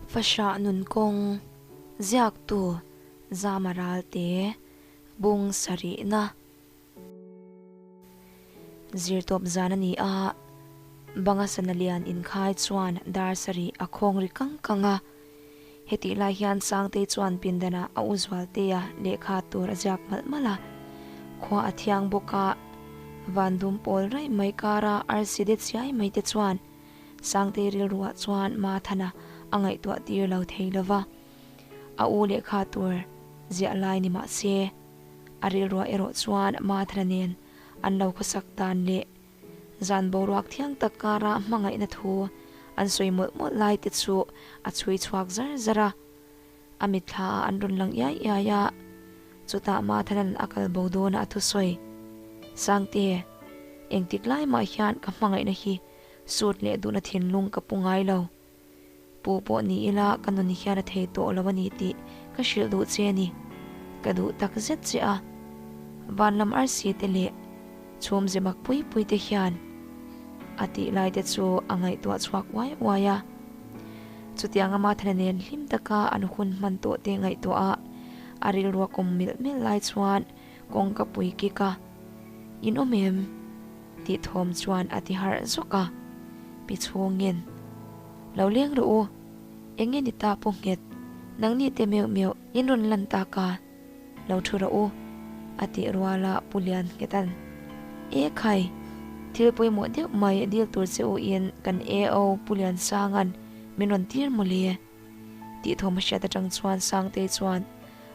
Fahrah nun kawng ziaktu Zama Ralte bung sarihna zirtawp zan a ni a, banga sana lian inkhai chuan dar sarih a khawng ri kang kang a. Hetih lai hian Sangtei chuan pindanah a u Zualtea lehkha tur a ziak malh malh a, khua a thiang bawk a, van dum pawl raih mai kara arsi de chiai mai te chuan Sangtei rilruah chuan Mathana a ngaihtuah tir lo thei lo va, a u lehkha tur ziah lai ni mah se, a rilruah erawh chuan Mathana nen an lo khawsak dan leh Zan boruak thiang tak kara hmangaihna thu an sawi mawlh mawlh lai te chu a chhui chhuak zar zar a, a mitthla ah an rawn lang iai iai a, chutah Mathanan a kal bo dawn a a thusawi, Sangte, engtik lai mah hian ka hmangaihna hi sut leh duhna thinlung ka pu ngai lo. Pu pawh ni ila ka nun hian a thei tawh lo a ni tih ka hrilh duh che a ni. Ka duh tak zet che a, van lam arsi te leh chhum ze mak pui pui te hian a tih lai te chu a ngaihtuah chhuak uai uai a. Chutiang ama thana nen hlim taka an hun hman tawh te ngaihtuah a, a rilrua kawm milh milh lai chuan kawngka pui kik a, In awm em? Tih thawm chuan a ti harh zawk a, pi chhungin, Lo leng rawh u, eng nge ni ta pawh nghet, nangni te meuh meuh in rawn lan tak a, lo thu rawh u, a tih rual a Pu Lian nghetan, E khai, thil pawimawh deuh mai dil tur che u in kan AO Pu Lian Sanga'n min rawn tir mawle, tih thawm a hriat atang chuan Sangtei chuan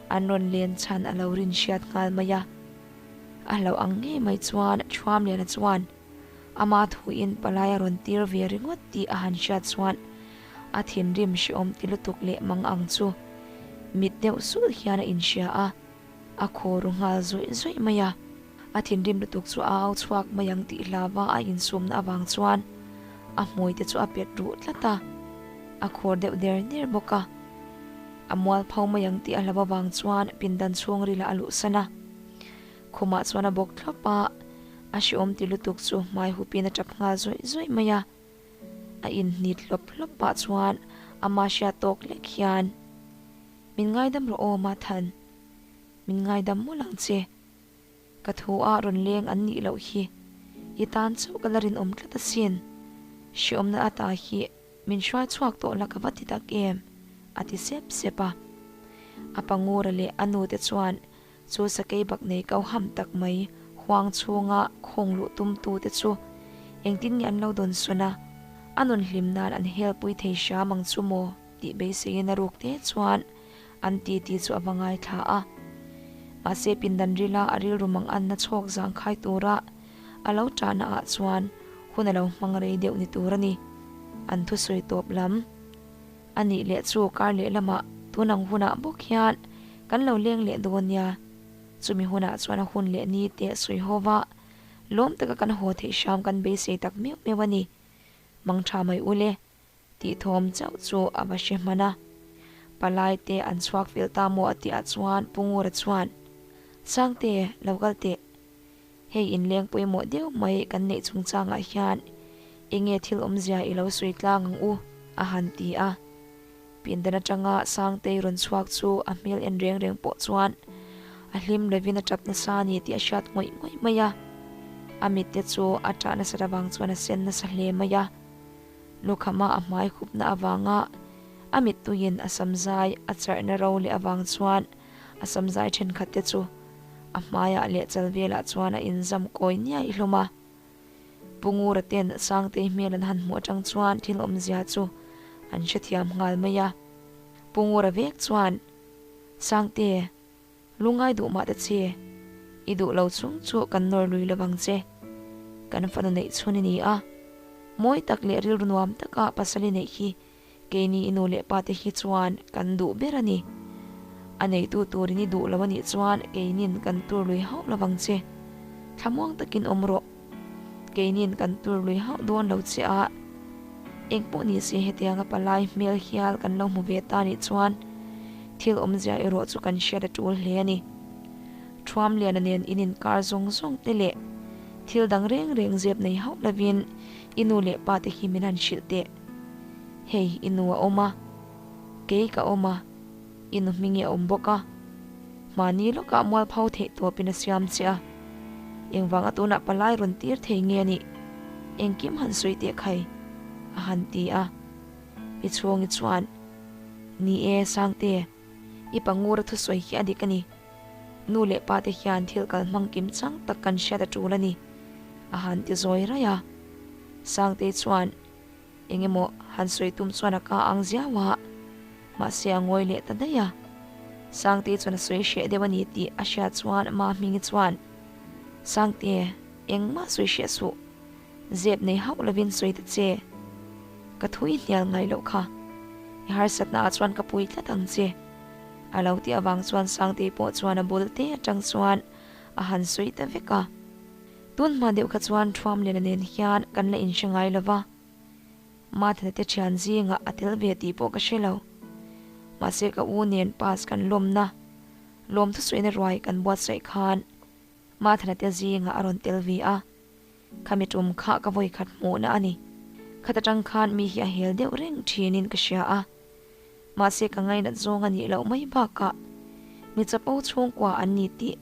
an rawn len chhan a lo rin hriat nghal mai a. A hlauh ang ngei mai chuan Thuamliana chuan ama thuin palai a rawn tir ve ringawt tih a han hriat chuan a thinrim hrehawm ti lutuk leh mang ang chu mit deuh sulh hian a inhria a, a khaw ru nghal zawih zawih mai a. A thinrim lutuk chu a au chhuak mai ang tih hlava a insumna avang chuan a hmui te chu a pet ruh tlat a, a khawr deuh der der bawk a. A mual pho mai ang tih a hlauh avang chuan pindan chhungrilah a luhsan a. Khumah chuan a bawk thlawp a, a hrehawm ti lutuk chu hmai hupin a tap nghal zawih zawih mai a. A inhnit hlawp hlawp pah chuan ama hriat tawk lek hian, Min ngaidam rawh aw Mathan, min ngaidam mawlh ang che. Ka thu a rawn leng an nih loh hi i tan chauh ka la rinawm tlat asin. Hrehawmna ata hi min hruai chhuak tawh la ka va ti tak em? a ti sep sep a. A pangura leh a nu te chuan chu sakei bak nei kau ham tak mai huang chhunga khawng luh tum tu te chu engtin nge an lo dawn sawn a, a nun hlim nan an hel pui thei hram ang chu maw tih beiseiin a ruk te chuan an ti ti chu a va ngaithla a. Mahse pindan rila a rilru mang anna chhawk zangkhai tura a lo tahna ah chuan hun a lo hmang rei deuh ni tur a ni. An thusawi tawp lam a nih leh chu kar leh lamah tun ang hunah bawk hian kan lo leng leh dawn nia. Chumi hunah chuan a hun leh ni te sawi ho va, lawm taka kan haw theih hram kan beisei tak meuh meuh a ni. Mang tha mai ule. Tih thawm chauh chu a va hre hman a. Palai te an chhuak fel ta maw a tihah chuan Pu Ngura chuan, Sangte, lo kal teh. Hei inleng pawimawh deuh mai kan neih chungchangah hian enge thil awmzia i lo sawi tlang ang u, a han ti a. Pindan atanga Sangtei rawn chhuak chu a hmel en reng reng pawh chuan a hlim lovin a tap nasa a ni tih a hriat ngawih ngawih mai a. A mitte chu a tah nasat avang chuan a sen nasa hle mai a. Lukhama a hmai khupna avanga a mittuiin a samzai a charhna ro leh avang chuan a samzai thenkhat te chu a hmaiah leh chal velah chuan a inzam kawi niaih hlawm a. Pu Ngura ten Sangtei hmel an han hmuh atang chuan thil awmzia chu an hrethiam nghal mai a. Pu Ngura vek chuan, Sangte, Lungai duh mah ta che, i duh lo chung chu kan nawr lui lovang che. Kan fanu neih chhun i ni a, mawi tak leh rilru nuam taka pasal i neih hi keini i nu leh pa te hi chuan kan duh ber a ni. A neitu turin i duh lo a nih chuan keinin kan tur lui hauh lovang che. Thlamuang takin awm rawh. Keinin kan tur lui hauh dawn lo che a, engpawh ni se hetianga palai hmel hial kan lo hmu ve ta nih chuan thil awmzia erawh chu kan hriat a tul hle a ni. Thuamliana nen in inkar zawng zawng te leh thil dang reng reng zep nei hauh lovin i nu leh pa te hi min han hrilh teh. Hei i nu a awm a. Kei ka awm a, i nu hming i a awm bawk a. Mahni lawkah mualpho theih tawpin a siam che a. Engvanga tunah palai rawn tir thei nge nih? Engkim han sawi teh khai, a han ti a. Pi Chhungi chuan, Ni e, Sangte, i pangura thusawi hi a dik a ni. Nu leh pa te hian thil kal hmang kim chang tak kan hriat a tul a ni, a han ti zawi raih a. Sangtei chuan, Eng emaw han sawi tum chuan a ka ang ziau a, mahse a ngawi leh ta daih a. Sangtei chuan a sawi hreh deuh a ni tih a hriat chuan Mahmingi chuan, Sangte, engmah sawi hreh suh. Zep nei hauh lovin sawi ta che. Ka thu i hnial ngai loh kha. I harsatna ah chuan ka pui tlat ang che. A lo tih avang chuan Sangtei pawh chuan a bul te atang chuan a han sawi ta vek a. Tun hma deuh kha chuan Thuamliana nen hian kan la inhre ngai lo va, Mathana te thian zingah a tel ve tih pawh ka hre lo. Mahse ka u nen pass kan lawmna, lawmthusawiina ruai kan buatsaih khan Mathana te zingah a rawn tel ve a, khami tum kha ka vawi khat hmuhna a ni. Khat atang khan mi hi a hel deuh reng thinin ka hria a, mahse ka ngainat zawng a nih loh mai bakah mi chapo chhungkua an ni tih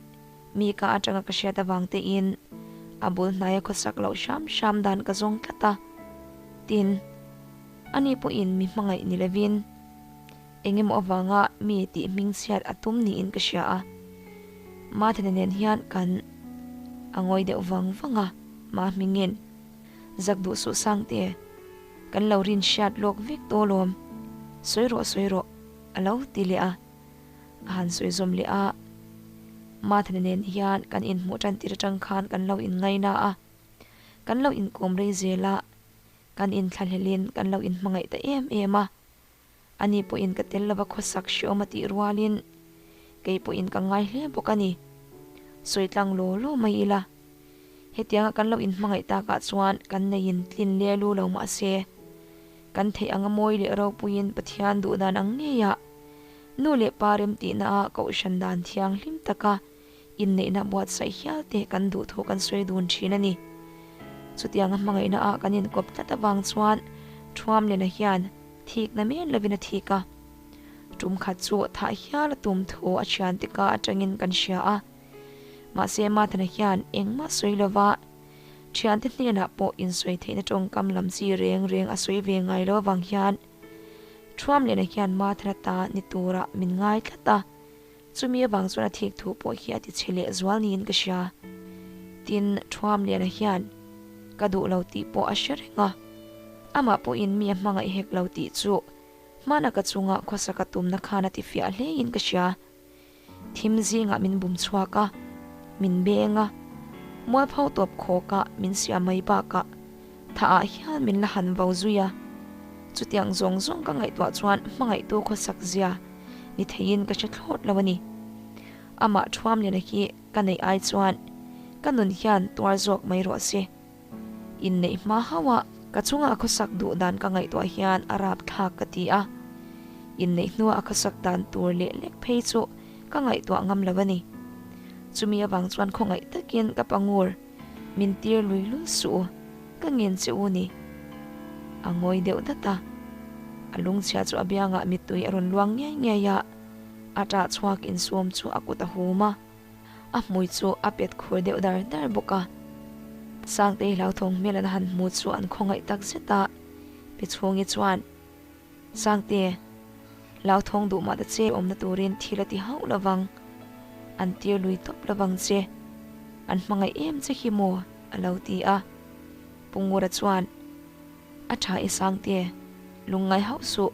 mi ka atanga ka hriat avang tein a bul hnaia khawsak loh hram hram dan ka zawng tlat a. Tin, ani pawhin mi hmangaih ni lovin Eng emaw avanga mi tih hming chhiat a tum niin ka hria a, Mathana nen hian kan a ngawi deuh vang vang a, Ma hmingin zak duh suh Sangte, kan lo rin hriat lawk vek tawh alawm, sawi rawh sawi rawh a lo ti leh a, a han sawi zawm leh a, Mathana nen hian kan inhmuh tan tir atang khan kan lo inngaina a, kan lo inkawm rei zel a, kan inthlahlelin kan lo inhmangaih ta em em a. Ani pawhin ka tel lova khawsak hreawm a tih rualin kei pawhin ka ngai hle bawk a ni. Sawi tlang law law mai ila, hetianga kan lo inhmangaih takah chuan kan neiin tlin le lu lo mah se, kan theih anga mawi leh ropuiin Pathian duh dan ang ngeiah nu leh pa remtihna ah kohhran dan thianghlim taka inneihna buatsaih hial te kan duh thu kan sawi dun thin a ni. Chutianga hmangaihna ah kan inkawp tlat avang chuan Thuamliana hian Thikna men lovin a thik a, tum khat chu thah hial a tum thu a thian te ka atangin kan hria a. Mahse Mathana hian engmah sawi lova thiante hnenah pawh insawi theihna tawngkam lam chi reng reng a sawi ve ngai lo avang hian Thuamliana hian Mathana ta ni turah min ngai tlat a. Chumi avang chuan a thik thu pawh hi a ti chhe leh zual niin ka hria. Tin, Thuamliana hian ka duh lo tih pawh a hre reng a, amah pawhin mi a hmangaih hek lo tih chu hmana ka chunga khawsaka tumna khan a ti fiah hlein ka hria. Thim zingah min bum chhuak a, min beng a, mualpho tawp khawkah min siam mai bakah Tha ah hian min la han vo zui a, chutiang zawng zawng ka ngaihtuah chuan hmangaihtu khawsak zia ni theiin ka hre thlawt lo a ni. Amah Thuamliana hi ka neih ai chuan ka nun hian tuar zawk mai rawh se. Inneih hma hauh a ka chunga a khawsak duh dan ka ngaihtuah hian a rap thlak ka ti a, inneih hnua a khawsak dan tur leh lek phei chu ka ngaihtuah ngam lo a ni. Chumi avang chuan khawngaih takin ka pangur. Min tir lui lul suh u, ka ngen che u ni. A ngawi deuh dat a, a lungchhia chu a biangah mittui a rawn luang ngiai ngiai a, a ṭah chhuak insawm chu a kut a hum a, a hmui chu a pet khur deuh dar dar bawk a. Sangtei hlauthawng hmel an han hmu chu an khawngaih tak zet a, Pi Chhungi chuan, Sangte, hlauthawng duh mah ta che awmna turin thil a ti hauh lovang, an tir lui tawp lovang che, an hmangaih em che hi maw? a lo ti a. Pu Ngura chuan, A tha i Sangte, lungngai hauh suh,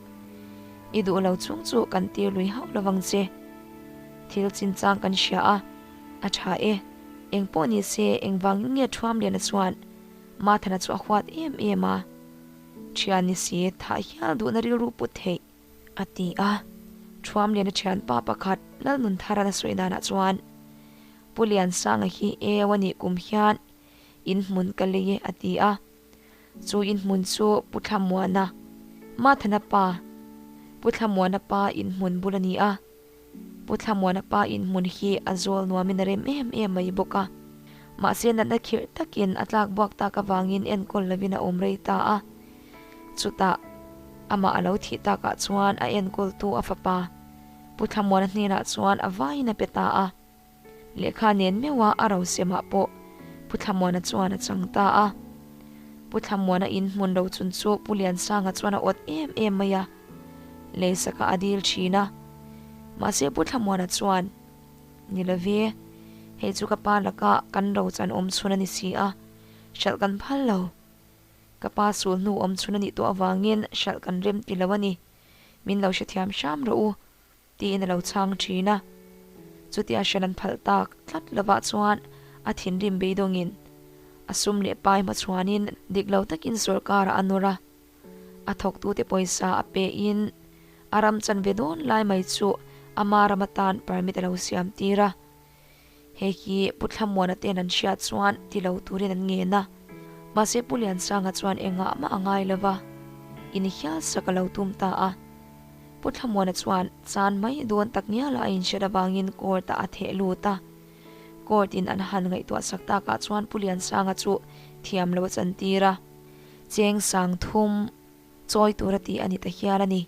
i duh lo chung chu kan tir lui hauh lovang che, thil chinchang kan hria a, a tha e, engpawh ni se engvangin nge Thuamliana chuan Mathana chu a huat em em a. Thian ni si, thah hial duhna rilru put theih, a ti a. Thuamliana thianpa pakhat Lalnunthara'n a sawi danah chuan, Pu Liansanga hi eu a nih kum hian inhmun ka lei e, a ti a. Chu inhmun chu Pu Thlamuana, Mathana pa, Pu Thlamuana pa inhmun bul a ni a. Pu Thlamuana pa inhmun hi a zawl nuamin a rem em em mai bawk a. Mahse natna khirh takin a tlak buak tak avangin enkawl lovin a awm rei ta a. Chutah, Amah a lo thih takah chuan a enkawltu a fapa Pu Thlamuana hnenah chuan a vaiin a pe ta a. Lehkha nen meuha a ro semah pawh Pu Thlamuana chuan a chang ta a. Pu Thlamuana in hmun ro chun chu Pu Liansanga chuan a awt em em mai a, leisakah a dil thin a. Mahse Pu Thlamuana chuan, Ni love, hei chu ka pa laka kan ro chan awm chhun a ni si a, hralh kan phal lo. Ka pa sul hnu awm chhun a nih tawh avangin hralh kan rem ti lo a ni. Min lo hrethiam hram rawh u, tiin a lo chhang thin a. Chutia hran an phalh tak tlat lovah chuan a thinrim beidawngin a sum leh pai hmachhuanin dik lo takin sawrkarah a nawr a. A thawktute pawisa a pein a ram chanve dawn lai mai chu ama ram atan permit a lo siam tir a. Hei hi Pu Thlamuana ten an hriat chuan ti lo turin an ngen a, mahse Pu Liansanga chuan engah mah a ngai lo va, in hial sak a lo tum ta a. Pu Thlamuana chuan chan mai dawn tak ngiala a inhriat avangin court ah a theh lut a. Court in an han ngaihtuah sak takah chuan Pu Liansanga chu thiam lo a chantir a, cheng sang thum chawi tura tih a ni ta hial a ni.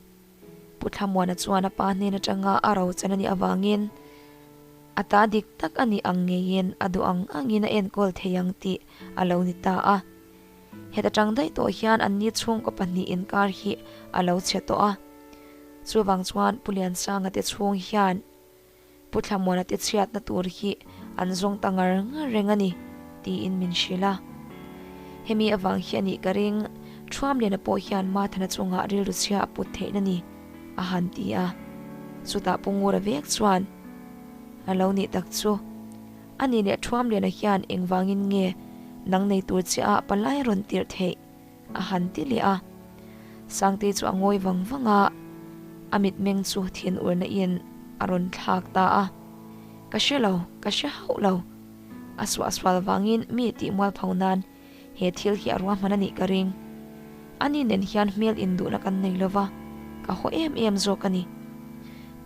Pu Thlamuana chuan a pa hnen atanga a ro chan a nih avangin a ta dik tak a nih ang ngeiin a duh ang angin a enkawl thei ang tih a lo ni ta a. Heta tang daih tawh hian anni chhungkaw pahnih inkar hi a lo chhe tawh a. Chuvang chuan Pu Liansanga te chhung hian Pu Thlamuana te chhiatna tur hi an zawng ta ngar ngar reng a ni, tiin min hrilh a. Hemi avang hi a nih ka ring, Thuamliana pawh hian Mathana chungah rilru chhia a put theihna ni, a han ti a. Chutah Pu Ngura vek chuan, A lo nih tak chu, a ni leh Thuamliana hian engvangin nge nang nei tur che a palai rawn tirh theih? A han ti leh a. Sangtei chu a ngawi vang vang a, a mitmeng chu thin urna in a rawn thlak ta a. Ka hre lo, ka hre hauh lo. A suahsual vangin mi tih mualpho nan he thil hi a ruahman a nih ka ring. Ani nen hian hmel induhna kan nei lo va, ka haw em em zawk a ni.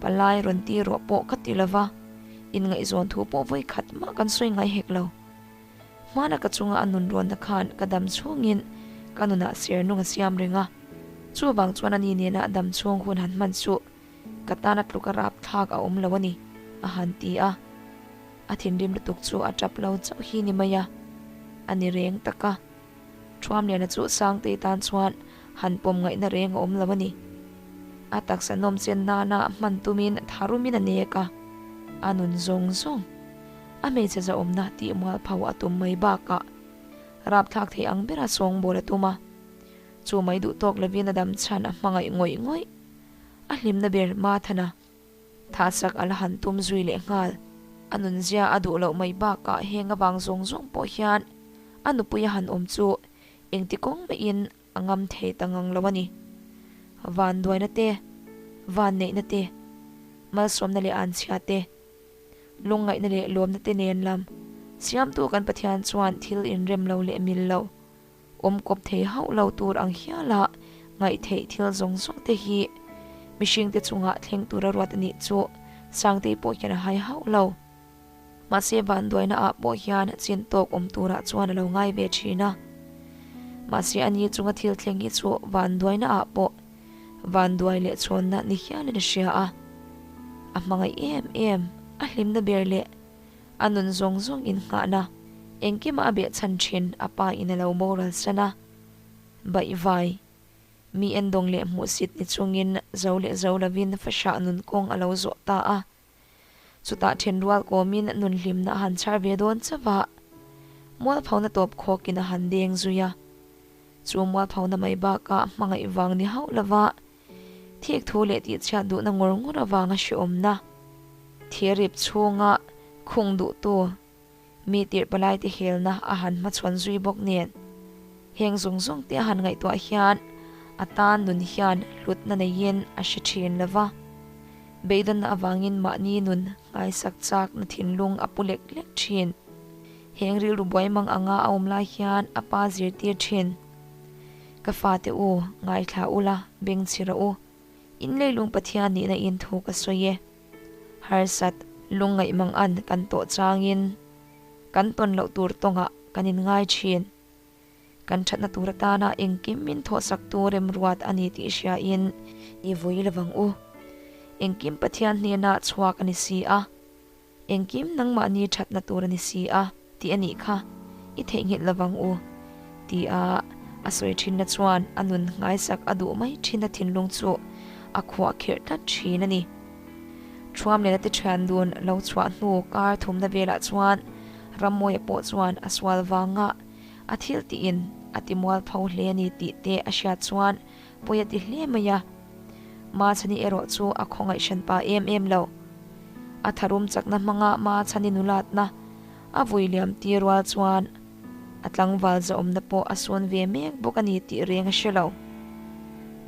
Palai rawn ti rawh pawh ka ti lo va, inngaihzawn thu pawh vawi khat mah kan sawi ngai hek lo. Hmana ka chunga a nun rawnna khan ka dam chhungin ka nunah ser nung a siam reng a, chuvang chuan ani nena a dam chhung hun han hman chu ka tana tluk a rap thlak a awm lo a ni, a han ti a. A thinrim lutuk chu a tap lo chauh hi ni mai a, a ni reng tak a. Thuamliana chu Sangtei tan chuan han pawm ngaihna reng a awm lo a ni. A taksa nawm chen nana hman tumin tharumin a nek a, a nun zawng zawng a hmeichhe zahawmna tih mualpho a tum mai bakah rapthlak thei ang bera sawngbawl a tum a. Chu mai duh tawk lovin a dam chhan a hmangaih ngawih ngawih. A hlimna ber Mathana Thahsak a la han tum zui leh nghal. A nunzia a duh loh mai bakah heng avang zawng zawng pawh hian a nupui a han awm chu engti kawng maiin a ngam thei ta ngang lo a ni. Vanduaina te, vanneihna te, malsawmna leh anchhia te, lungngaihna leh lawmna te nen lam siamtu kan Pathian chuan thil inrem lo leh mil lo Awm kawp thei hauh lo tur ang hiala ngaih theih thil zawng zawng te hi mihringte chungah thleng tura ruat a nih chu Sangtei pawh hian a hai hauh lo. Mahse vanduaina ah pawh hian chin tawk awm turah chuan a lo ngai ve thin a. Mahse ani chunga thil thleng hi chu vanduaina ah pawh vanduai leh chhawnna ni hialin a hria a. A hmangaih em em, a hlimna ber leh A nun zawng zawng in nghahna engkimah a behchhan thin a pa in a lo boral san a. Baihvai, mi endawng leh hmuhsit ni chungin zo leh zo lovin fahrah nun kawng a lo zawh ta a. Chutah thenrual kawmin nun hlimna a han chhar ve dawn chauh a, mualphona tawp khawkin a han deng zui a. Chu mualphona mai bakah hmangaih vang ni hauh lova Thik thu leh tihchhiat duhna ngawr ngawr avanga hrehawmna, thirip chhunga khung duhtu mi tirh palaite helna a han hmachhawn zui bawk nen, heng zawng zawng te a han ngaihtuah hian a tan nun hian hlutna neiin a hre thin lo va. Beidawnna avangin mahni nun nghaisak chakna thinlung a pu lek lek thin. Heng rilru buai mang anga a awm lai hian a pa zirtir thin. Ka fate u, ngaithla ula, beng chhira u. In leilung Pathian nihna in thu ka sawi e. Harsat, lungngaih mang an kan tawh changin kan tawn loh tur tawngah kan in ngai thin. Kan thatna tur atana engkim min thawhsaktu remruat a ni tih hriain i vui lovang u. Engkim Pathian hnena chhuak a ni si a. Engkim nangmahni thatna tur a ni si a tih a nih kha i theihnghilh lovang u ti a a sawi thinna chuan a nun nghaisak a duh mai thinna thinlung chu a khuah khirh tlat thin a ni. Thuamlena te thian dun lo chhuah hnu kar thumna velah chuan Rammawia pawh chuan a sual vanga a thil tiin a ti mualpho hle a ni tih te a hriat chuan pawi a ti hle mai a. Machhani erawh chu a khawngaih hran pa em em lo. A tharum chakna hmanga Machhani nulatna a vui liam tir rual chuan a tlangval zahawmna pawh a sawn ve mek bawk a ni tih reng a hre lo.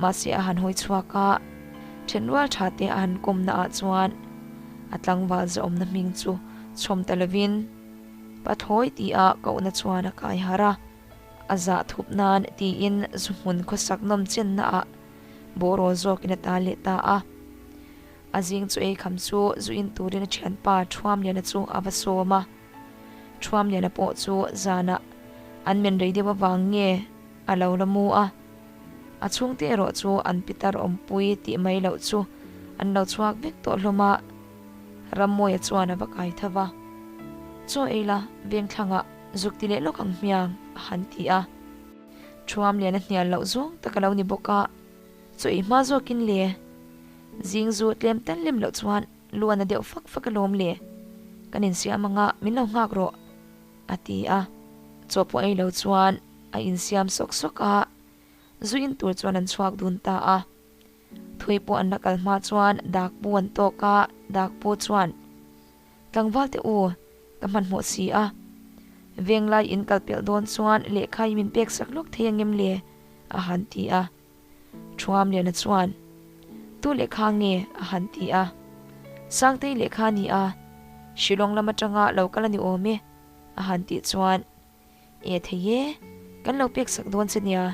Mahse a han hawi chhuak a, thenrual tha te a han kawmna ah chuan a tlangval zahawmna hming chu chhawm ta lovin Pathlawi tih a kohna chuan a kai harh a, a zah thup nan tiin zu hmun khawsak nawm chenna ah bawrawl zawkin a tal leh ta a. A zing chu ei kham chu zu in turin a thianpa Thuamliana chu a va sawm a. Thuamliana pawh chu zanah an men rei deuh avang nge a lo la mu a. A chhungte erawh chu an pitar awmpui tih mai loh chu an lo chhuak vek tawh hlawm a. Rammawia chuan a va kai tho va. Chaw ei la, vengthlangah zuk ti leh lawk ang hmiang, a han ti a. Thuamliana hnial loh zawng tak a lo ni bawk a. Chaw ei hma zawkin le. Zing zu tlem tal lem loh chuan lu a na deuh fak fak alawm le. Kan insiam anga min lo nghak rawh, a ti a. Chaw pawh ei lo chuan a insiam sawk sawk a, zu in tur chuan an chhuak dun ta a. Thui pawh an la kal hma chuan dak pu an tawk a, dak pu chuan, Tlangval te u, ka hmanhmawh si a. Venglai in kal pelh dawn chuan lehkha hi min pek sak lawk thei angem le? a han ti a. Thuamliana chuan, Tu lehkha nge? a han ti a. Sangtei lehkha a ni a, Shillong lam atanga lo kal a ni awm e, a han tih chuan, E thei e, kan lo pek sak dawn che nia,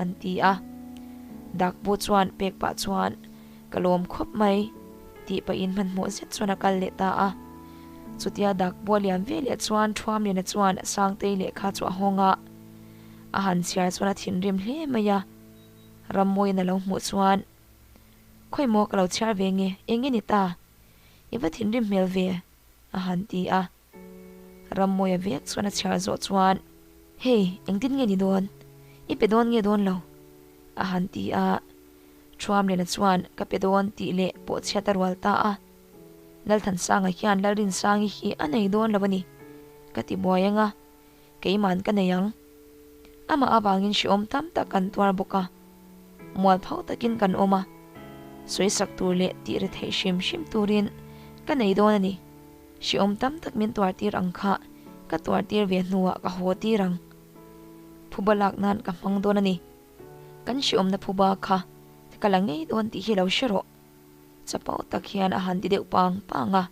an ti a. Dakpu chuan pek pah chuan, Ka lawm khawp mai, tih pahin hmanhmawh zet chuan a kal leh ta a. Chutia Dakpu a liam ve leh chuan Thuamliana chuan Sangtei lehkha chu a hawng a. A han chhiar chuan a thinrim hle mai a. Rammawiin a lo hmuh chuan, Khawi maw ka lo chhiar ve nge, eng nge ni ta? I va thinrim hmel ve, a han ti a. Rammawia vek chuan a chhiar zawh chuan, Hei, engtin nge ni dawn? I pe dawn nge dawn lo? a han ti a. Thuamliana chuan, Ka pe dawn tih leh pawh chhiat a rual ta a. Lalthansanga hian Lalrinsangi hi a nei dawn lo a ni, ka ti buai ang a, keiman ka nei ang. Amah avangin hrehawm tam tak kan tuar bawk a, mualpho takin kan awm a, sawisak tur leh tih retheih hrim hrim turin ka nei dawn a ni. Hrehawm tam tak min tuar tir ang kha ka tuar tir ve hnuah ka haw tir ang. Phuba lak nan ka hmang dawn a ni. Kan hrehawmna phuba kha ka la ngei dawn tih hi lo hre rawh. Chapo tak hian a han ti deuh pang pang a.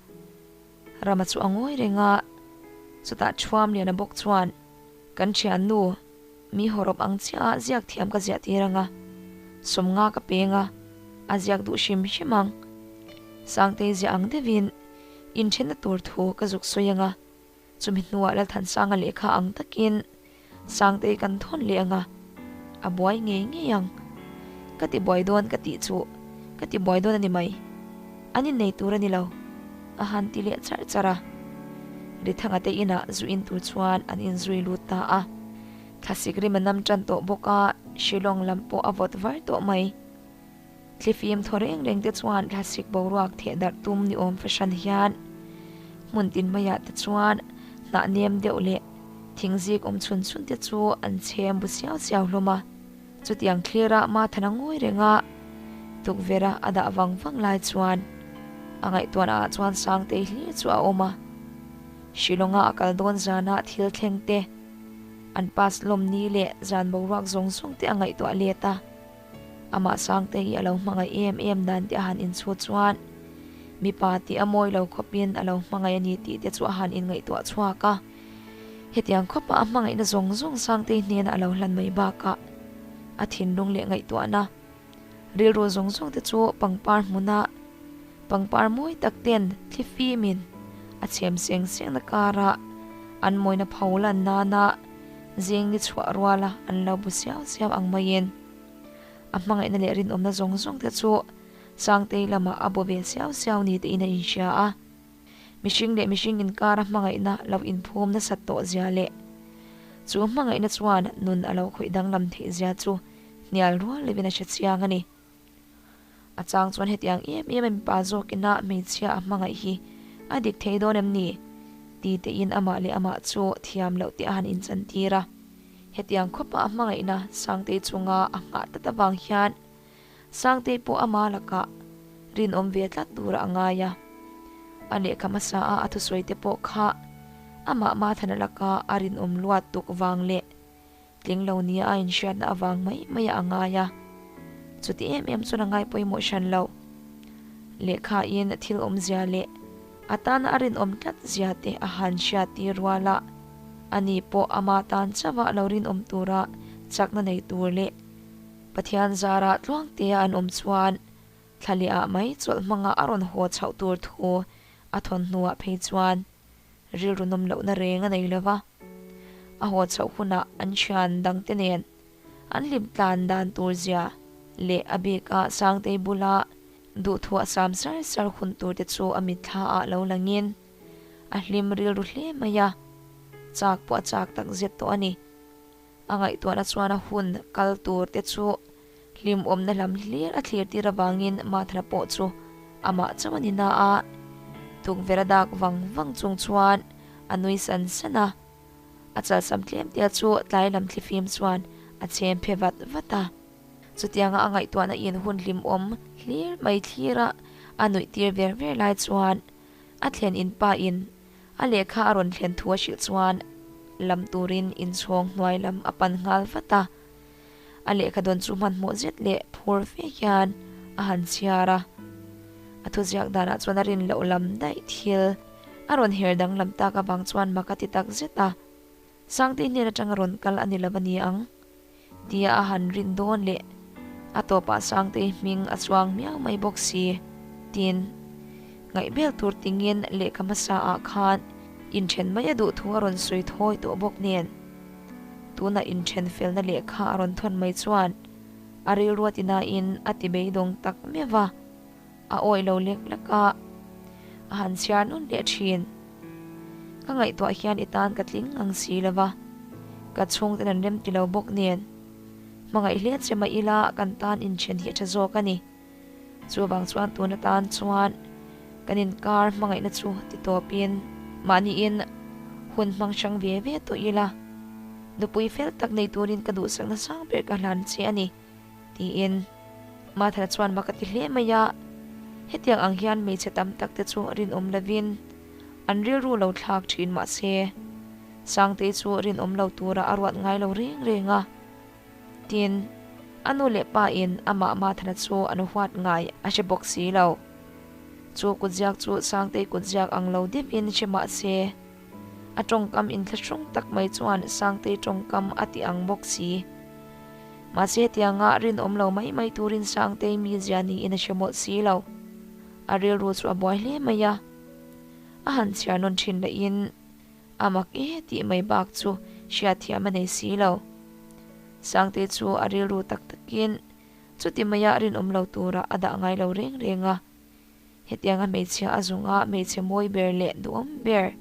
Rama chu a ngawi reng a, chutah Thuamliana bawk chuan, Kan thiannu, mi hawrawp ang chiah a ziak thiam ka ziah tir ang a, sawmnga ka peng a, a ziak duh hrim hrim ang. Sangtei ziah ang deuhin inthenna tur thu ka zuk sawi ang a, chumi hnuah Lalthansanga lehkha ang takin Sangtei kan thawn leh ang a, a buai ngei ngei ang. Ka ti buai dawn ka tih chu ka ti buai dawn a ni mai. An innei tur a ni lo, a han ti leh charh charh a. Rithanga te inah zu in tur chuan an inzui lut ta a. Thlasik rim a nam tan tawh bawk a, Shillong lam pawh a vawt var tawh mai. Thlifim thaw reng reng te chuan thlasik boruak theh darh tum ni awm fahran hian hmun tin maiah te chuan hnah nem deuh leh thing zik awm chhun chhun te chu an chhem bu siau siau hlawm a. Chutiang thlira Mathana ngawi renga tukverh a dah vang vang lai chuan a ngaihtuahna ah chuan Sangtei hlir chu a awm a. Shillong-a a kal dawn zana thil thleng te, an pass lawm ni leh zan boruak zawng zawng te a ngaihtuah let a. Amah Sangte hi a lo hmangaih em em dan te a han inchhut chuan mipa tih a mawi lo khawpin a lo hmangaih a ni tih te chu a han inngaihtuah chhuak a. Hetiang khawpa a hmangaihna zawng zawng Sangtei hnenah a lo hlan mai bakah a thinlung leh ngaihtuahna rilru zawng zawng te chu pangpar hmuna pangpar mawi tak ten thlifimin a chhem seng sengna karah an mawina pho lan nana. Zing ni chhuah ruala an lo bu siau siau ang maiin a hmangaihna leh rinawmna zawng zawng te chu Sangtei lamah a bu ve siau siau ni tiin a inhria a. Mihring leh mihring inkara hmangaihna lo inphum nasat tawh zia leh chu hmangaihna chuan nun a lo khawih danglam theih zia chu hnial rual lovin a hre chiang a ni. A chang chuan hetiang em em a mipa zawkina hmeichhia a hmangaih hi a dik thei dawn em ni? ti tein amah leh amah chu thiam loh te a han inchantir a. Hetiang khawpa a hmangaihna Sangtei chunga a nghah tlat avang hian Sangtei pawh ama lakah rinawm ve tlat tura a ngai a. A lehkha hmasa a a thusawi te pawh kha amah Mathana laka a rinawm luat tuk vang leh Tling lo nia a inhriatna avang mai mai a ngai a, chuti em em chuan a ngai pawimawh hran lo. Lehkha in thil awmzia leh a tana a rinawm tlat zia te a han hriat tir rual a, ani pawh ama tan chauha lo rinawm tura chakna nei tur leh Pathian zara tluangtea an awm chuan thla leh ah mai chawlh hmanga a rawn haw chhoh tur thu a thawn hnuah phei chuan Rilru nawm lohna reng a nei lo va, a haw chhoh hunah an thian dangte nen an hlim tlan dan tur zia leh a bika Sangtei bula duhthuah sam sar sar hun tur te chu a mitthla ah lo langin a hlim rilru hle mai a, chak pawh a chak tak zet tawh a ni. A ngaihtuahna chuan a hun kal tur te chu hlimawmna lam hlir a thlir tir avangin Mathana pawh chu amah chauh a ni na a, tukverh a dak vang vang chung chuan a nui san san a, a chalsam tlem tel chu tlai lam thlifim chuan a chhem phe vat vat a. Chutianga a ngaihtuahna in hun hlimawm hlir mai thlira a nuih tir ver ver lai chuan a thlen in pa in A lehkha a rawn thlen thu a hrilh chuan lam turin inchhawng hnuai lam a pan nghal vat a. A lehkha dawn chu hmanhmawh zet leh phur fe hian a han chhiar a. A thuziak danah chuan a rin loh lam daih thil a rawn her danglam tak avang chuan mak a ti tak zet a. Sangtei hnen atanga rawn kal a ni lo a ni ang tia a han rin dawn leh a tawpah Sangtei hming a chuang miau mai bawk si. Tin, ngaihbel tur tingin lehkha hmasa ah khan inthen mai a duh thu a rawn sawi thawi tawh bawk nen tunah inthen felna lehkha a rawn thawn mai chuan a rilru a tinain a ti beidawng tak meuh a. A awih lo lek lek a, a han chhiar nawn leh thin. Ka ngaihtuah hian i tan ka tling ngang si lo va, ka chhungten an rem ti lo bawk nen. Hmangaih hle che mah ila kan tan inthen hi a tha zawk a ni. Chuvang chuan tun atan chuan kan inkar hmangaihna chu ti tawpin mahniin hun hmang hrang ve ve tawh ila, nupui fel tak nei turin ka duhsakna sang ber ka hlan che a ni. Tiin Mathana chuan mak a ti hle mai a, hetiang ang hian hmeichhe tam tak te chu rinawm lovin an rilru lo thlak thin mah se, Sangtei chu rinawm lo tura a ruat ngai lo reng reng a. Tin, a nu leh pa in amah Mathana chu an huat ngai a hre bawk si lo. Chu kutziak chu Sangtei kutziak ang lo deuhin hre mah se, a tawngkam inthlahrung tak mai chuan Sangtei tawngkam a ti ang bawk si. Mahse hetianga rinawm lo mai mai turin Sangtei mizia niin a hre mawlh si lo. A rilru chu a buai hle mai a. A han chhiar nawn thin lahin a mak e tih mai bak chu hriatthiam a nei si lo. Sangtei chu a rilru tak takin chuti maia rinawm lo tura a dah ngai lo reng reng a. Hetianga hmeichhia a zunga hmeichhe mawi ber leh duhawm ber,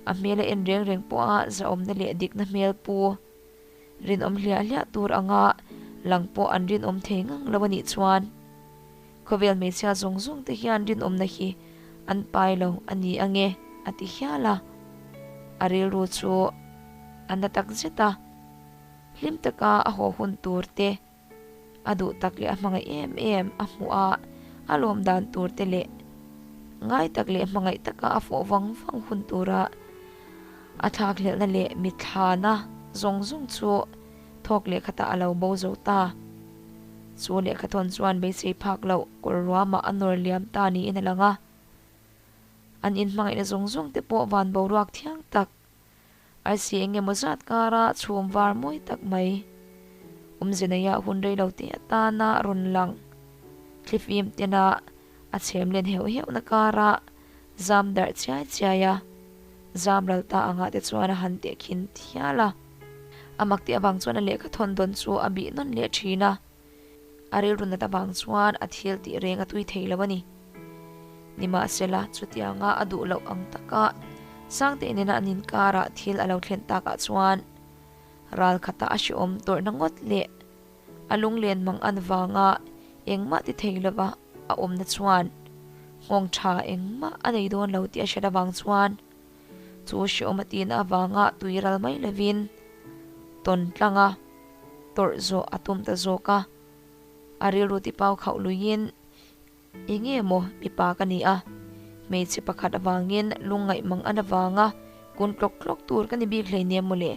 a hmel a en reng reng pawha zahawmna leh dikna hmel pu Rinawm hliah hliah tur anga lang pawh an rinawm thei ngang lo a nih chuan khawvel hmeichhia zawng zawng te hian rinawmna hi an pai lo a ni ange a ti hial a. A rilru chu a na tak zet a, hlim taka a haw hun tur te, A duh tak leh a hmangaih em em a hmuh a, a lawm dan tur te leh ngai tak leh hmangaih taka a fawh vang vang hun tura a thlakhlelhna leh mithlana zawng zawng chu thawk lehkhatah a lo bo zo ta. Chu lehkhathawn chuan beisei phak loh kawr ruamah a nawr liam ta niin a lang a. An inhmangaihna zawng zawng te pawh van boruak thiang tak Arsi eng emaw zat kara chhum var mawi tak mai awmze neia hun rei lo te atana rawn lang thlifim tena a chhem len heuh heuhna kara zam darh chiai chiai a, zam ral ta angah te chuan a han tehkhin thial a. A mak tih avang chuan a lehkha thawn dawn chu a bih nawn leh thin a. A rilru nat avang chuan a thil tih reng a tui thei lo a ni. Nimahsela, chutianga a duh loh ang taka Sangte nena an inkarah thil a lo thlen takah chuan ral khata a hrehawm tawrhna ngawt leh a lunglen mang an vanga engmah ti thei lova a awmna chuan nghawng tha engmah a nei dawn lo tih a hriat avang chuan chu hrehawm a tihna avanga tui ral mai lovin tawn tlanga tawrh zawh a tum ta zawk a, a rilru tipau khauh luiin Enge maw mipa ka ni a, hmeichhe pakhat avangin lungngaih mang an avanga kun tlawk tlawk tur ka ni bik hleinem mawle.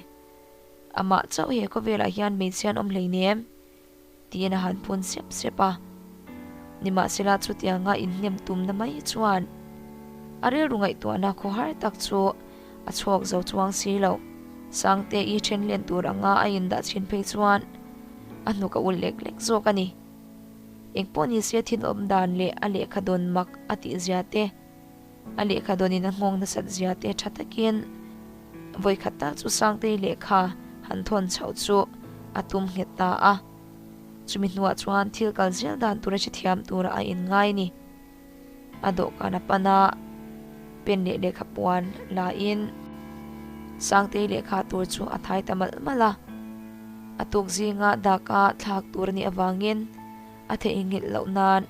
Amah chauh he khawvelah hian hmeichhia an awm hleinem tiin a han phun sep sep a. Nimahsela chutianga inhnem tumna mai chuan a rilru ngaihtuahna khawhar tak chu a chhuak zo chuang si lo. Sangte i then len tur anga a indah chhin phei chuan a hnuk a ulh lek lek zawk a ni. Engpawh ni se thil awm dan leh a lehkha dawn mak a tih zia te, a lehkha dawnin a nghawng nasat zia te tha takin vawikhat tal chu Sangtei lehkha han thawn chhoh chu a tum nghet ta a. Chumi hnuah chuan thil kal zel dan tura hrethiam tura a inngai ni. A dawhkan a pan a, pen leh lehkha puan la in Sangtei lehkha tur chu a thai ta malh malh a. A tuk zinga daka thlak tur a nih avangin a theihnghilh loh nan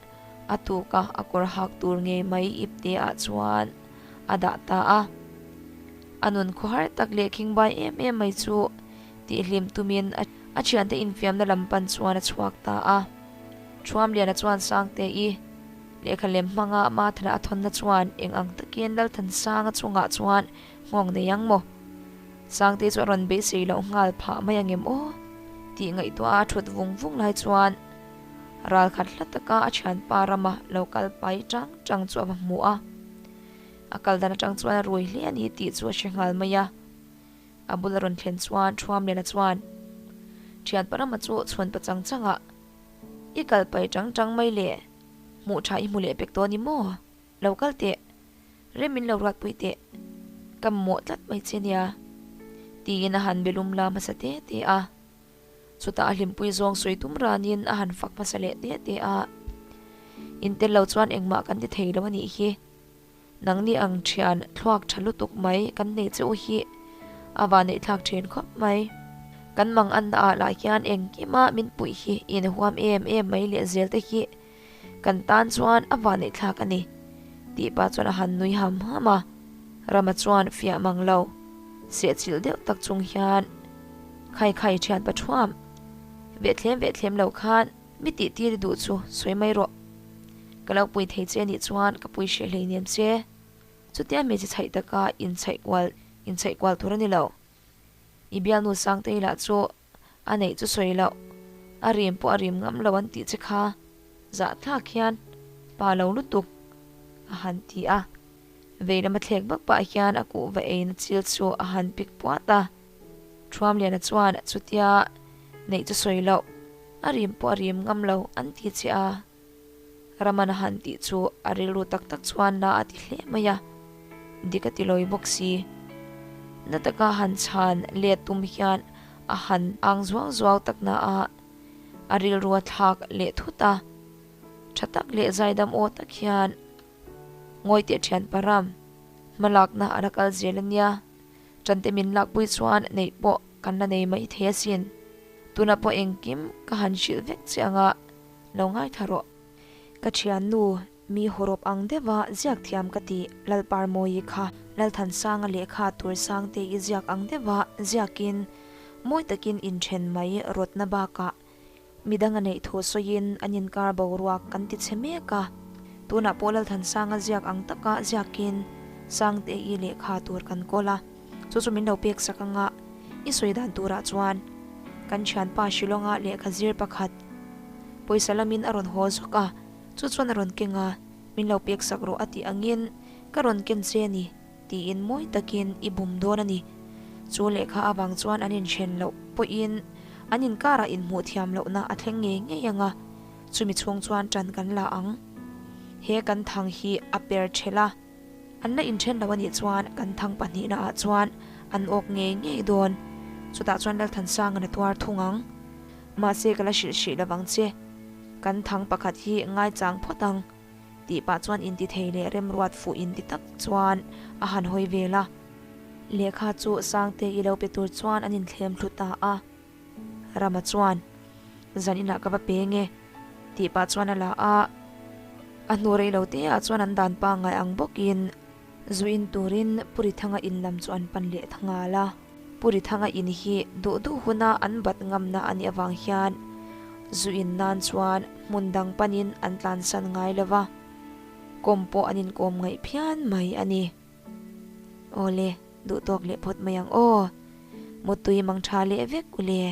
a tuka a kawr hak tur ngei mai ipte ah chuan a dah ta a. A nun khawhar tak leh khingbai em em mai chu tihhlim tumin a thiante infiamna lam pan chuan a chhuak ta a. Thuamliana chuan Sangte-i lehkha lem hmanga Mathana a thawnna chuan eng ang takin Lalthansanga chungah chuan nghawng nei ang maw? Sangte chu a rawn beisei loh nghal phah mai angem aw? tih ngaihtuah a thut vung vung lai chuan ral khat hla taka a thianpa rama lo kal pai chang chang chu a va hmu a. A kal dan atang chuan a rui hle a ni tih chu a hre nghal mai a. A bula rawn thlen chuan Thuamliana chuan thianpa rama chu chhuan pa chang changah I kal pai chang chang mai le, hmuh tha i hmu leh pek tawh a ni maw? Lo kal teh, rem min lo ruat pui teh, ka mamawh tlat mai che nia, tiin a han be lum la hmasa te te a. Chutah a hlimpui zawng sawi tum ranin a han fak hmasa leh te te a. In tel lo chuan engmah kan ti thei lo a nih hi. Nangni ang thian thluak tha lutuk mai kan nei che u hi a va neih thlak thin khawp mai. Kan mang anna ah lah hian engkima min puih hi in huam em em mai leh zel te hi kan tan chuan a va neih thlak a ni tih pah chuan a han nui ham ham a. Rama chuan fiah mang lo sehchilh deuh tak chung hian Khai khai thian pathuam vehthlem vehthlem lo khan Mi tih tir i duh chu sawi mai rawh. Ka lo pui thei che anih chuan ka pui hreh hlei nem che. Chutia hmeichhe chhaih taka inchhaih kual inchhaih kual tur a ni lo. I bialnu Sangtei lah chu a neih chu sawi loh, a rim pawh a rim ngam lo an tih che kha zahthlak hian pa lo lutuk a han ti a. Vei lama thlek vak pah hian a kuhva eina chil chu a han pik puat a. Thuamliana chuan chutia neih chu sawi loh, a rim pawh a rim ngam lo an ti che a. Raman a han tih chu a rilru tak tak chuan na a ti hle mai a, dik a ti lawi bawk si. Na taka han chhan let tum hian a han ang zuau zuau tak na a, a rilru a thlak leh thut a. Tha tak leh zaidam aw tak hian Ngawi teh thian param, hmalakna a la kal zel a nia. Ṭante min lakpui chuan neih pawh kan la nei mai thei asin. Tunah pawh engkim ka han hrilh vek che anga lo ngaithla rawh. Ka ṭhiannu, mi hawrawp ang deuha ziak thiam ka ti Lalparmawi kha Lalthansanga lehkha tur sangte i ziak ang deuha ziakin mawi takin inṭhen mai rawtna bakah Midang a neih thu sawiin an inkar boruak kan ti chhe mek a, tunah pawh Lalthansanga ziak ang taka ziakin Sangte-i lehkha tur kan kawl a, chu chu min lo pek sak anga i sawi dan turah chuan kan thianpa Shillong-a lehkha zir pakhat pawisa lamin a rawn haw zawk a, chu chuan a rawn keng a, min lo pek sak rawh a tih angin ka rawn ken che a ni tiin mawi takin i bum dawn a ni. Chu lehkha avang chuan an inhren loh pawhin an inkarah inhmuh thiam lohna a thleng ngei ngei ang a, chumi chhung chuan ṭan kan la ang. He kan thang hi a per ṭhelh a, an la inṭhen lo a nih chuan kan thang pahnihna ah chuan an awk ngei ngei dawn. Chutah chuan Lalthansanga'n a tuar thung ang. Mahse ka la hrilh hrih lovang che. Kan thang pakhat hi ngaichang phawt ang. Tih pah chuan intithei leh remruat fuh inti tak chuan a han hawi vel a. Lehkha chu Sangte i lo pe tur chuan an inthlem thlu ta a. Rama chuan, Zan inah ka va peng e, tih pah chuan a la a. A hnu rei lo te ah chuan an dan pangngai ang bawkin zu in turin Pu Rithanga in lam chu an pan leh ta nghal a. Pu Rithanga in hi duh duh huna an bat ngamna a nih avang hian zu in nan chuan hmun dang panin an tlansan ngai lo va, kawm pawh an inkawm ngaih phian mai a ni. Awle, duh tawk leh phawt mai ang aw. Muttui mang tha leh vek u le.